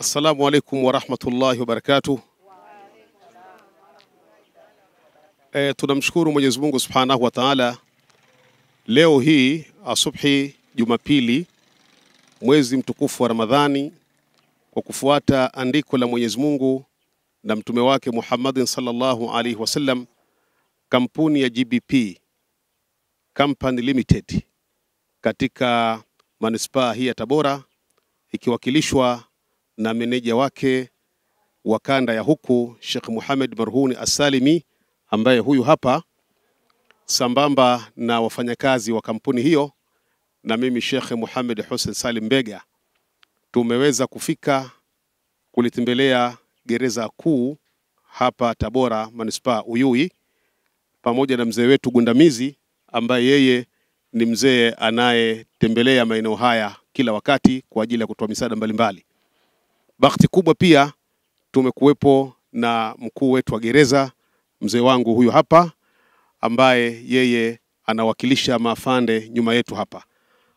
Assalamu alaikum warahmatullahi wabarakatuh. Tunamshukuru Mwenyezi Mungu Subhanahu wa Ta'ala. Leo hii asubuhi Jumapili, mwezi mtukufu wa Ramadhani, kwa kufuata andiko la Mwenyezi Mungu na mtume wake Muhammadin sallallahu alaihi wasallam, kampuni ya GBP Company Limited katika manispaa hii ya Tabora, ikiwakilishwa na meneja wake wa kanda ya huku Sheikh Muhammad Marhuni As-Salimi, ambaye huyu hapa, sambamba na wafanyakazi wa kampuni hiyo na mimi Sheikh Muhammad Hussein Salim Mbega, tumeweza kufika kulitembelea gereza kuu hapa Tabora manispaa Uyui, pamoja na mzee wetu Gundamizi ambaye yeye ni mzee anayetembelea maeneo haya kila wakati kwa ajili ya kutoa misaada mbalimbali. Bahati kubwa pia tumekuwepo na mkuu wetu wa gereza, mzee wangu huyu hapa, ambaye yeye anawakilisha maafande nyuma yetu hapa.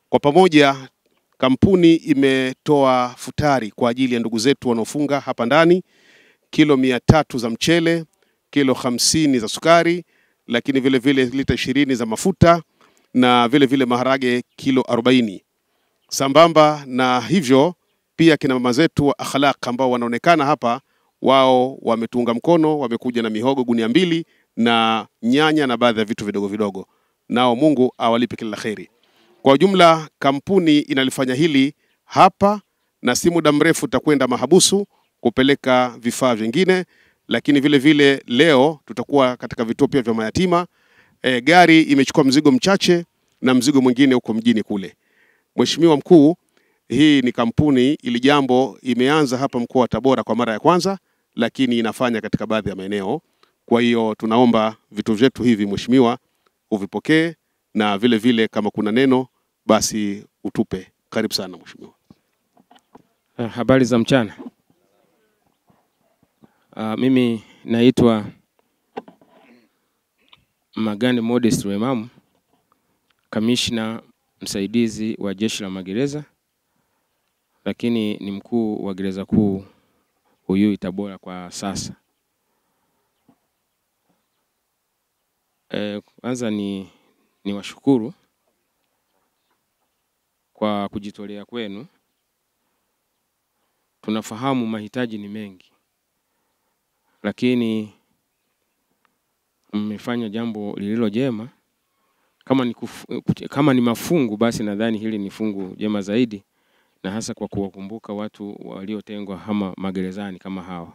Kwa pamoja kampuni imetoa futari kwa ajili ya ndugu zetu wanaofunga hapa ndani, kilo 300 za mchele, kilo 50 za sukari, lakini vile vile lita 20 za mafuta na vile vile maharage kilo 40. Sambamba na hivyo pia kina mama zetu wa akhlaq ambao wanaonekana hapa, wao wametunga mkono, wamekuja na mihogo gunia 2 na nyanya na baadhi ya vitu vidogo vidogo. Nao Mungu awalipe kila kheri. Kwa jumla kampuni inalifanya hili hapa, na si muda mrefu tutakwenda mahabusu kupeleka vifaa vingine, lakini vile vile leo tutakuwa katika vituo pia vya mayatima. Gari imechukua mzigo mchache na mzigo mwingine huko mjini kule. Mheshimiwa Mkuu, hii ni kampuni ili jambo imeanza hapa mkoa wa Tabora kwa mara ya kwanza, lakini inafanya katika baadhi ya maeneo. Kwa hiyo tunaomba vitu vyetu hivi mheshimiwa uvipokee, na vile vile kama kuna neno basi utupe. Karibu sana mheshimiwa. Habari za mchana. Mimi naitwa Magande Modest Rwemamu, kamishna msaidizi wa jeshi la magereza, lakini ni mkuu wa gereza kuu Uyui Tabora kwa sasa. Kwanza ni washukuru kwa kujitolea kwenu. Tunafahamu mahitaji ni mengi, lakini mmefanya jambo lililo jema. Kama ni mafungu, basi nadhani hili ni fungu jema zaidi, na hasa kwa kuwakumbuka watu waliotengwa hama magerezani kama hawa.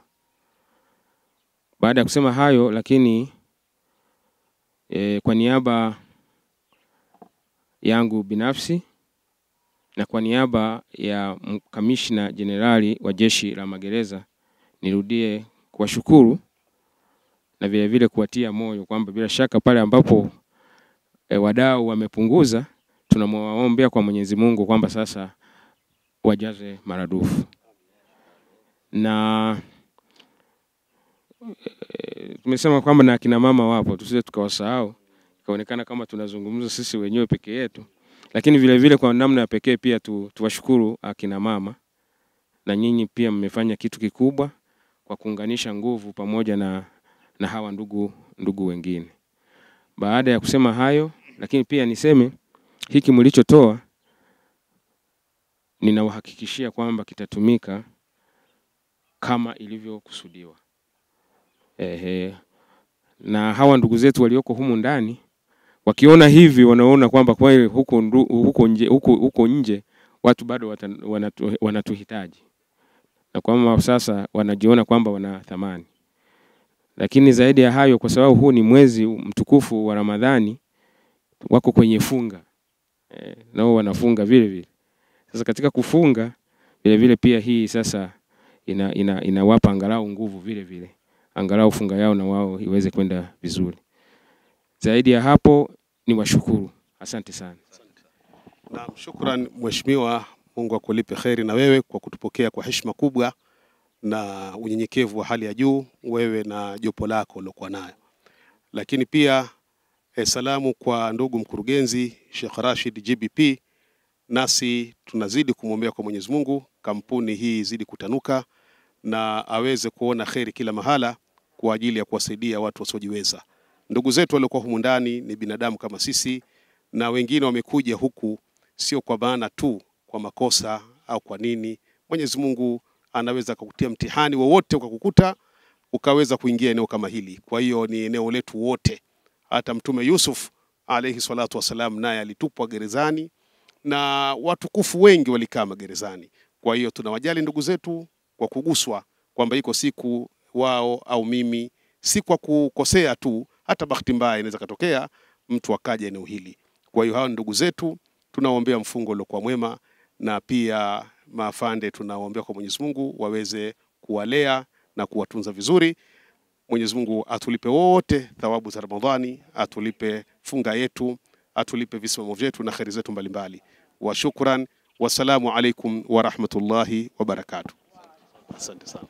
Baada ya kusema hayo, lakini kwa niaba yangu binafsi na kwa niaba ya kamishna jenerali wa jeshi la magereza, nirudie kuwashukuru na vile vile kuwatia moyo kwamba bila shaka pale ambapo wadau wamepunguza, tunamuombea kwa Mwenyezi Mungu kwamba sasa wajaze maradufu. Na tumesema kwamba na akina mama wapo, tusije tukawasahau ikaonekana kama tunazungumza sisi wenyewe peke yetu, lakini vile vile kwa namna ya pekee pia tuwashukuru akina mama, na nyinyi pia mmefanya kitu kikubwa kwa kuunganisha nguvu pamoja na hawa ndugu wengine. Baada ya kusema hayo, lakini pia niseme hiki mlichotoa ninawahakikishia kwamba kitatumika kama ilivyokusudiwa. Na hawa ndugu zetu walioko humu ndani wakiona hivi wanaona kwamba kweli huko nje watu bado wanatuhitaji, na kwamba sasa wanajiona kwamba wana thamani. Lakini zaidi ya hayo, kwa sababu huu ni mwezi mtukufu wa Ramadhani, wako kwenye funga, nao wanafunga vile vile. Sasa katika kufunga vile vile pia hii sasa inawapa angalau nguvu vile vile, angalau funga yao na wao iweze kwenda vizuri. Zaidi ya hapo ni washukuru. Asante sana. Naam, shukran mheshimiwa, Mungu akulipe kheri na wewe kwa kutupokea kwa heshima kubwa na unyenyekevu wa hali ya juu, wewe na jopo lako uliokuwa nayo. Lakini pia salamu kwa ndugu mkurugenzi Sheikh Rashid GBP Nasi tunazidi kumwombea kwa Mwenyezi Mungu kampuni hii izidi kutanuka na aweze kuona kheri kila mahala kwa ajili ya kuwasaidia watu wasiojiweza. Ndugu zetu waliokuwa humu ndani ni binadamu kama sisi, na wengine wamekuja huku sio kwa maana tu kwa makosa au kwa nini. Mwenyezi Mungu anaweza kukutia mtihani wowote ukakukuta ukaweza kuingia eneo kama hili. Kwa hiyo ni eneo letu wote. Hata Mtume Yusuf alayhi salatu wasalam naye alitupwa gerezani na watukufu wengi walikaa magerezani. Kwa hiyo tunawajali ndugu zetu kwa kuguswa kwamba iko siku wao au mimi, si kwa kukosea tu, hata bahati mbaya inaweza katokea mtu akaja eneo hili. Kwa hiyo hao ndugu zetu tunawaombea mfungo uliokuwa mwema, na pia maafande tunawaombea kwa Mwenyezi Mungu waweze kuwalea na kuwatunza vizuri. Mwenyezi Mungu atulipe wote thawabu za Ramadhani, atulipe funga yetu, atulipe visimamo vyetu na kheri zetu mbalimbali. Wa shukran, wassalamu alaikum wa rahmatullahi wa barakatuh. Asante sana.